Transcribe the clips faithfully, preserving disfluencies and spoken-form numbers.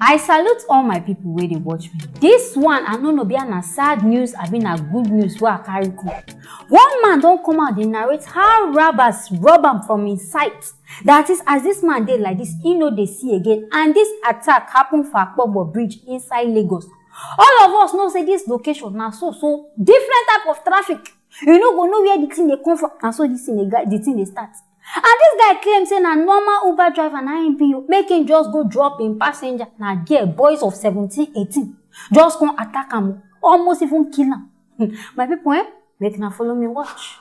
I salute all my people wey dey watch me. This one, I no know be na sad news abi na good news wey I carry come. One man don come out dey narrate how robbers rob am from him sight. That is, as this man dey like this, he no dey see again, and this attack happen for Akpogbo Bridge inside Lagos. All of us know say this location na so so different type of traffic. You no go know where the thing dey come from, na so this thing dey ga- the thing dey start. And this guy claim say na normal Uber driver na him be o, make him just go drop him passenger. Na there boys of seventeen, eighteen just come attack am o, almost even kill am. My people, eh, make una follow me watch.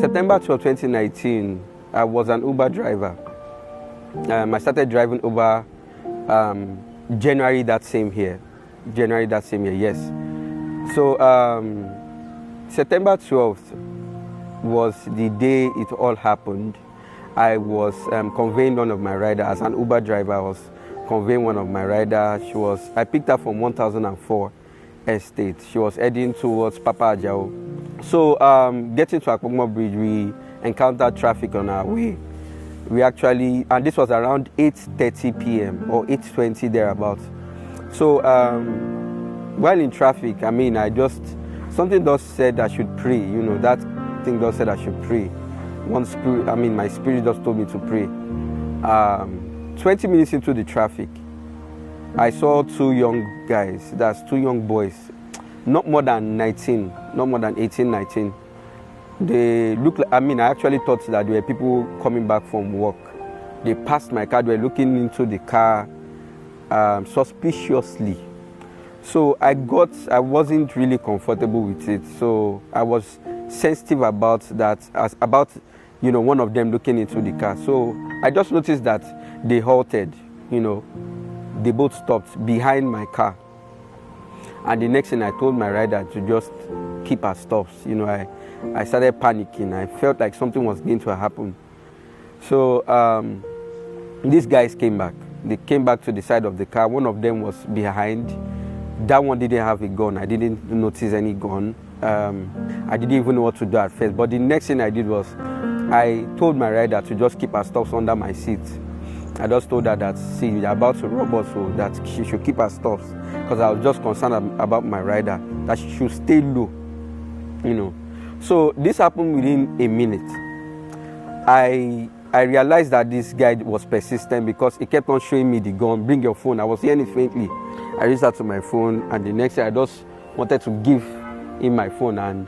September twelve, twenty nineteen, I was an Uber driver. Um, I started driving Uber um, January that same year. January that same year, yes. So um, September twelfth was the day it all happened. I was um, conveying one of my rider as an Uber driver. I was conveying one of my rider. She was I picked her from one thousand and four estate. She was heading towards Papa Ajao. So um, getting to Akpogbo Bridge, we encountered traffic on our way. We actually, and this was around eight thirty p m or eight twenty thereabouts. So um, while in traffic, I mean, I just something just said I should pray. You know, that thing just said I should pray. One spirit, I mean, my spirit just told me to pray. Um, twenty minutes into the traffic, I saw two young guys, that's two young boys, not more than nineteen, not more than eighteen, nineteen. They look like, I mean, I actually thought that there were people coming back from work. They passed my car, they were looking into the car um, suspiciously. So I got, I wasn't really comfortable with it. So I was sensitive about that, as about you know, one of them looking into the car. So I just noticed that they halted, you know, they both stopped behind my car. And the next thing I told my rider to just keep her stops. You know, I, I started panicking. I felt like something was going to happen. So um, these guys came back. They came back to the side of the car. One of them was behind. That one didn't have a gun. I didn't notice any gun. Um, I didn't even know what to do at first. But the next thing I did was I told my rider to just keep her stuffs under my seat. I just told her that, see, you're about to rob us, so that she should keep her stuffs. Because I was just concerned ab- about my rider, that she should stay low, you know. So this happened within a minute. I I realized that this guy was persistent because he kept on showing me the gun. Bring your phone. I was hearing it faintly. I reached out to my phone, and the next thing I just wanted to give him my phone, and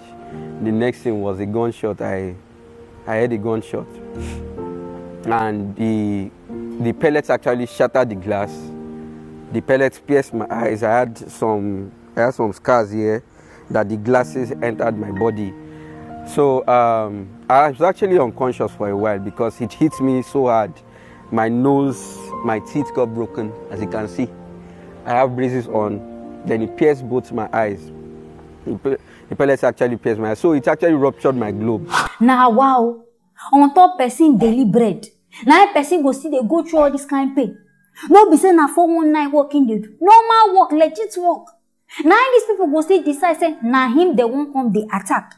the next thing was a gunshot. I I heard a gunshot, and the the pellets actually shattered the glass. The pellets pierced my eyes. I had some I had some scars here that the glasses entered my body. So um, I was actually unconscious for a while because it hit me so hard. My nose, my teeth got broken, as you can see. I have braces on. Then it pierced both my eyes. The pe- the pellets actually pierced my eyes. So it actually ruptured my globe. Na wow. On top person daily bread. Na im person go still dey go through all this kind pain. No be say na four one nine work im dey do. Normal work, legit work. Na im these people go still decide say na him dem wan come dey attack.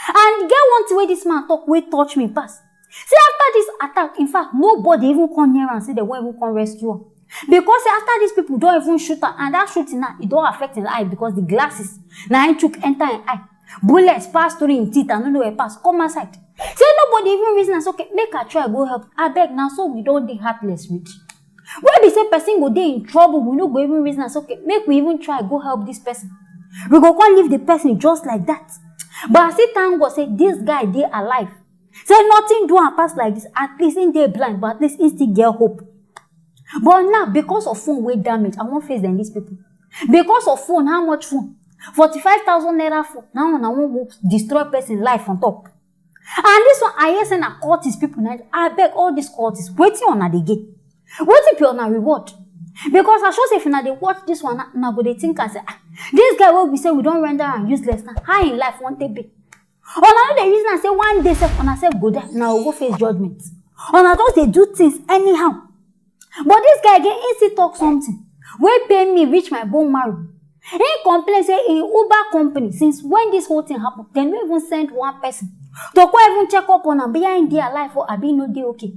And e get one thing wey this man talk wey touch me pass. Say after this attack, in fact, nobody even come near am say dem wan even come rescue am. Because say after these people don even shoot am, and that shooting now, e don affect im eye because the glasses na im chook enter im eye. Bullets pass through im teeth, I no know where e pass, come outside. Say nobody even reason am say, okay, make I try go help. Abeg, na so we don dey heartless reach. Wey be say person go dey in trouble, we no go even reason am say, okay, make we even try go help this person. We go come leave the person just like that. But I still thank God say this guy dey alive. Say nothing do am pass like this. At least he dey blind, but at least he still get hope. But now, because of phone wey damage, I wan face dem, these people. Because of phone, how much phone? Forty-five thousand naira phone. Now una wan go destroy person life on top. And this one, I hear say na cultist people na. Abeg, all these cultists, wetin una dey gain? Wetin be una reward? Because I sure say if una dey watch this one, na una go dey think am say, ah, this guy wey we say we don render am useless now, how im life wan take be? Una no dey reason am say one day sef una sef go die, una go go face judgment. Una just dey do things anyhow. But this guy again, he still talk something wey pain me reach my bone marrow. He complain say im Uber company, since when this whole thing happen, dem no even send one person to come even check up on am, be im dey alive or abi no dey okay.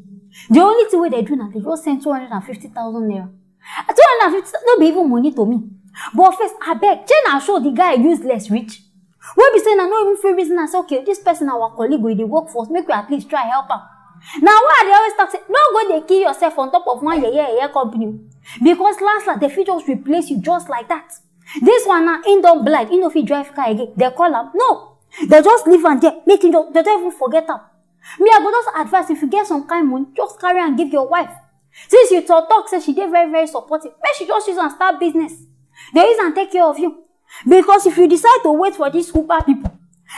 The only thing wey dem do na dem just send two hundred and fifty thousand naira. Two hundred and fifty no be even money to me. But first, abeg, shey na show the guy useless reach? Wey be say na no even fit reason am say, okay, this person na our colleague, we dey work for, make we at least try help am. Na why I dey always talk say no go dey kill yourself on top of one yeye yeye company o. Because last last, dem fit just replace you just like that. This one now, im don blind, im no fit drive car again. Dem call am? No. Dem just leave am there, make im just, dem don even forget am. Me, I go just advise, if you get some kind money, just carry am give your wife. Since you talk talk say she dey very very supportive, make she just use am start business. Dey use am take care of you. Because if you decide to wait for these Uber people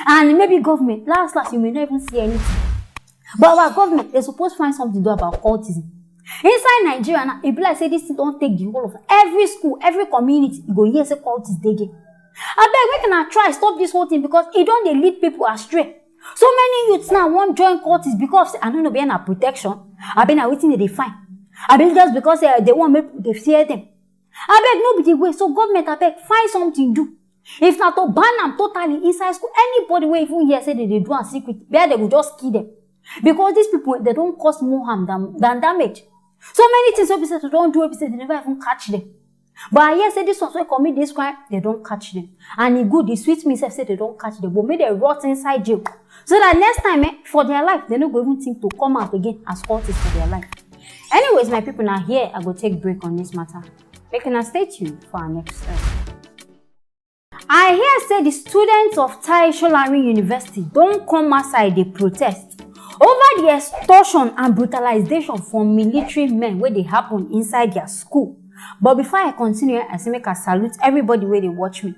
and maybe government, last last you may not even see anything. But our government, dem suppose find something to do about cultism. Inside Nigeria now, e be like say this thing don take the whole of every school, every community. You go hear say cultists dey there. Abeg, make una try stop this whole thing because e don dey lead people astray. So many youths now wan join cultists because of say, I no know, be na protection, abi na wetin dem dey find, abi just because eh, dem wan make people dey fear dem. Abeg, no be the way. So government, abeg, find something do. If na to ban am totally inside school, anybody wey even hear say dem dey do am secret, where dem go just kill dem. Because these people, dem don cause more harm than, than damage. So many things wey be say dem don do, wey be say dem never even catch dem. But I hear say this ones wey commit this crime, dem don catch dem. And e good, e sweet me sef say dem don catch dem. But make dem rot inside jail. So that next time, eh, for their life, dem no go even think to come out again as cultists for their life. Anyways, my people, na here I go take break on this matter. Make una stay tuned for our next story. I hear say the students of Tai Solarin University don come outside dey protest over the extortion and brutalization from military men wey dey happen inside their school. But before I continue, I say make I salute everybody wey dey watch me.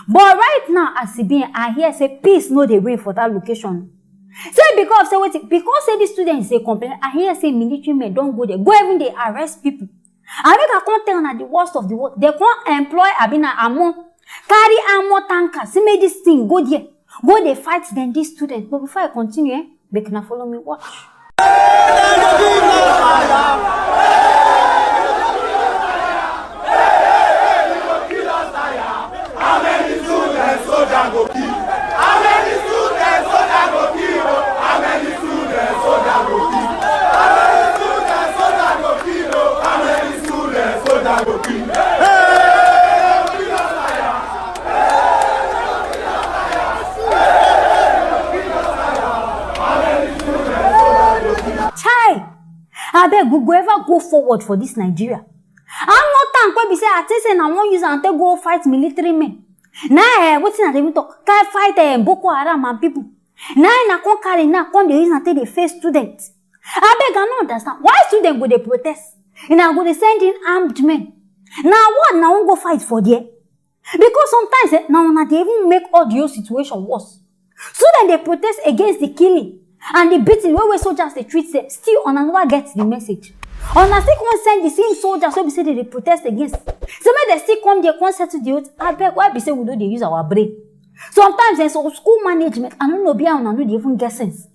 But right now, as e be, I hear say peace no dey reign for that location. Say because say wetin? Because say the students dey complain, I hear say military men don go there, go even dey arrest people. And make I come tell una the worst of the worst. Dem come employ, abi na ammo, carry armor tanker, say make this thing go there, go dey fight dem, this student. But before I continue, eh, make una follow me watch. Chai! Abeg, we go ever go forward for this Nigeria? Armor tank wey be say I think say na wan use am take go fight military men. Na eh, wetin I dey even talk? Can fight eh, Boko Haram and people. Na eh, na come carry, na come dey use am take dey face students. Abeg, I no understand why students go dey protest. Una go dey send in armed men. Na what una wan go fight for there? Because sometimes eh, na una dey even make all the whole situation worse. Students dey protest against the killing and the beating wey wey soldiers dey treat them. Still, una never get the message. Una still come send the same soldiers wey be say dem dey protest against, say make dem still come there, come settle the whole thing. Abeg, why be say we no dey use our brain? Sometimes eh, so school management, I no know, be una no dey even get sense.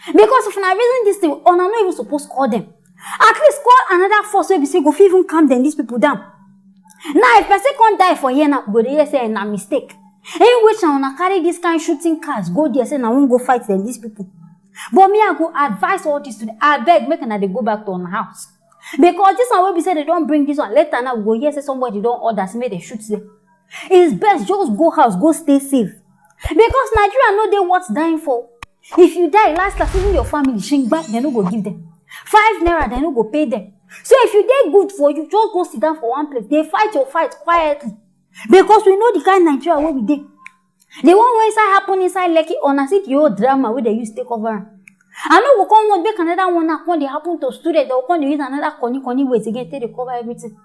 Because if una reason this thing, una no even suppose call them. At least call another force wey be say go fit even calm dem, these people down. Now, if person come die for here now, go dey hear say na mistake. In which na una carry this kind shooting cars go there, say na wan go fight dem, these people. But me, I go advise all this students, abeg, make una dey go back to una house. Because this one wey be say dem don bring this one, later now we go hear say somebody don order say make dem shoot them. It's best just go house, go stay safe. Because Nigeria no dey worth dying for. If you die, last last, even your family, shingba, dem no go give them. Five naira, dem no go pay them. So if you dey good for you, just go sit down for one place, dey fight your fight quietly. Because we know the kind Nigeria wey we dey. The one wey inside happen inside Lekki, una see the whole drama wey dem use take cover am. I no go come want make another one now come dey happen to students, dem go come dey use another corny corny ways again take dey cover everything.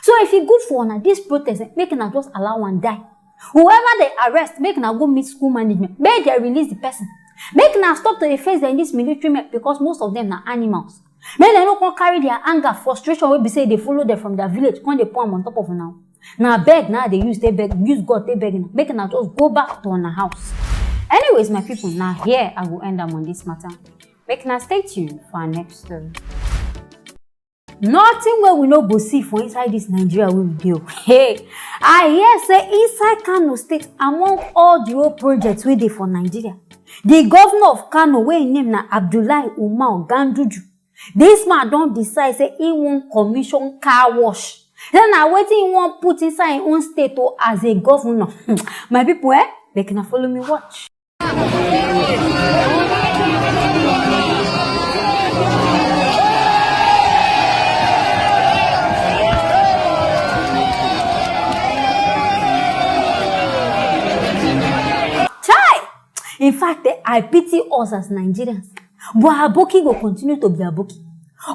So if e good for una, this protest, eh, make una just allow am die. Whoever dem arrest, make una go meet school management, make dem release the person. Make una stop to dey face dem, this military men, because most of them na animals. Make dem no come carry their anger, frustration wey be say dey follow them from their village, come dey pour am on top of una. Na beg na I dey use take beg, use God take beg una. Make una just go back to una house. Anyways, my people, na here I go end am on this matter. Make una stay tuned for our next story. Nothing wey we no go see for inside this Nigeria wey we dey o. Hey, I hear say inside Kano State, among all the whole projects wey dey for Nigeria, the governor of Kano, wey im name na Abdullahi Umar Ganduju, This man don decide say he wan commission car wash. Then na wetin he wan put inside him own state o as a governor. My people, eh, make una follow me watch. Chai! In fact, eh, I pity us as Nigerians. But aboki go continue to be aboki.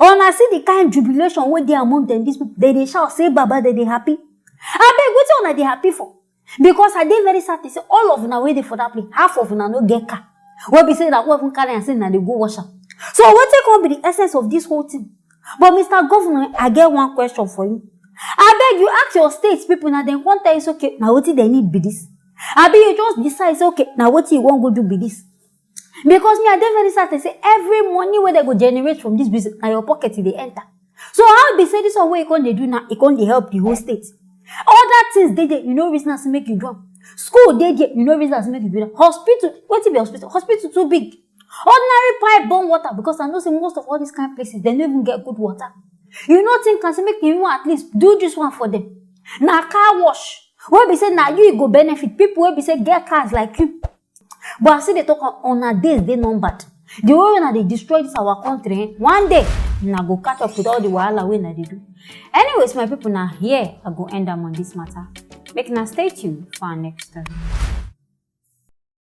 Una see the kind jubilation wey dey among them, these people. They dey shout, say, "Baba," they dey happy. Abeg, wetin una dey happy for? Because I dey very certain say all of una wey dey for that place, half of una no get car. Wey be say na who even carry am say na dey go wash am. So wetin come be the essence of this whole thing? But Mister Governor, I get one question for you. Abeg, you ask your state people, na dem come tell you say, okay, na wetin dem need be this. Abi you just decide say, okay, na wetin you wan go do be this. Because me, I dey very certain say every money wey dem go generate from this business, na your pocket e dey enter. So how be say this one wey you come dey do now, e come dey help the whole state? Other things dey there, you no reason am say make you do am. School dey there, you no reason am say make you do am. Hospital, wetin be hospital? Hospital too big. Ordinary pipe born water, because I know say most of all these kind places, dem no even get good water. You no think am say make you even at least do this one for them? Na car wash. Wey be say na you e go benefit, people wey be say get cars like you. But I still dey talk am, una days dey numbered. The way una dey destroy this our country, eh, one day una go catch up with all the wahala wey una dey do. Anyways, my people, na here I go end am on this matter. Make una stay tuned for our next story.